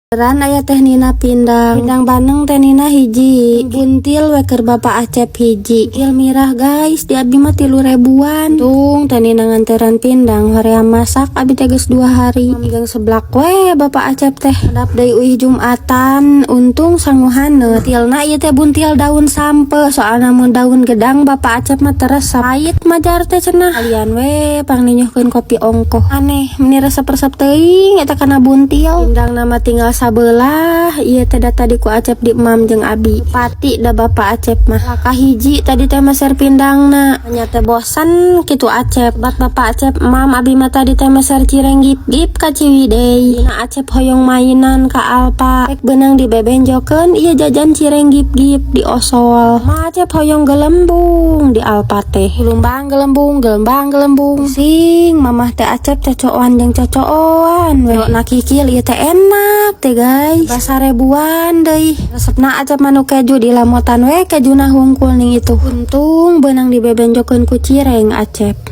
Beneran aya Teh Nina pindang. Pindang bandeng Teh Nina hiji. Buntil we keur Bapak Acep hiji. Buntil mirah, guys, di abi mah 3 ribuan. Tung Teh Nina nganteran pindang, hoream masak abi teh geus 2 hari. Jeung seblak we Bapak Acep teh. Kedap deui uih Jumatan, untung sangu haneut. Buntilna ieu teh buntil daun sampeu, soalna mun daun gedang Bapak Acep mah teres pahit majar teh cenah. Kalian we pangninyuhkeun kopi ongkoh. Aneh, meni resep-resep teuing eta kana buntil. Pindang nama tinggal sabelah, ieu teh da tadi ku Acep di emam jeung abi. Pati da Bapak Acep mah. Laka hiji tadi teh meser pindangna. Nya teh bosan kitu Acep. Bat Bapak Acep emam, abi mah tadi teh meser cireng gip-gip ka Ciwidey. Dina Acep hoyong mainan ka Alfa. Rek beunang dibebenjokeun ieu jajan cireng gip-gip di osol. Ma Acep hoyong gelembung di Alfa teh. Gelembang gelembung gelembang gelembung. Sing mamah teh Acep cocokan jeung cocokan we. Na kikil ieu teh enak teh, guys. Basa ribuan deui. Resepna Acep mah nu keju, di lamotan we kejuna hungkul ning itu. Untung beunang dibebenjokeun ku cireng Acep.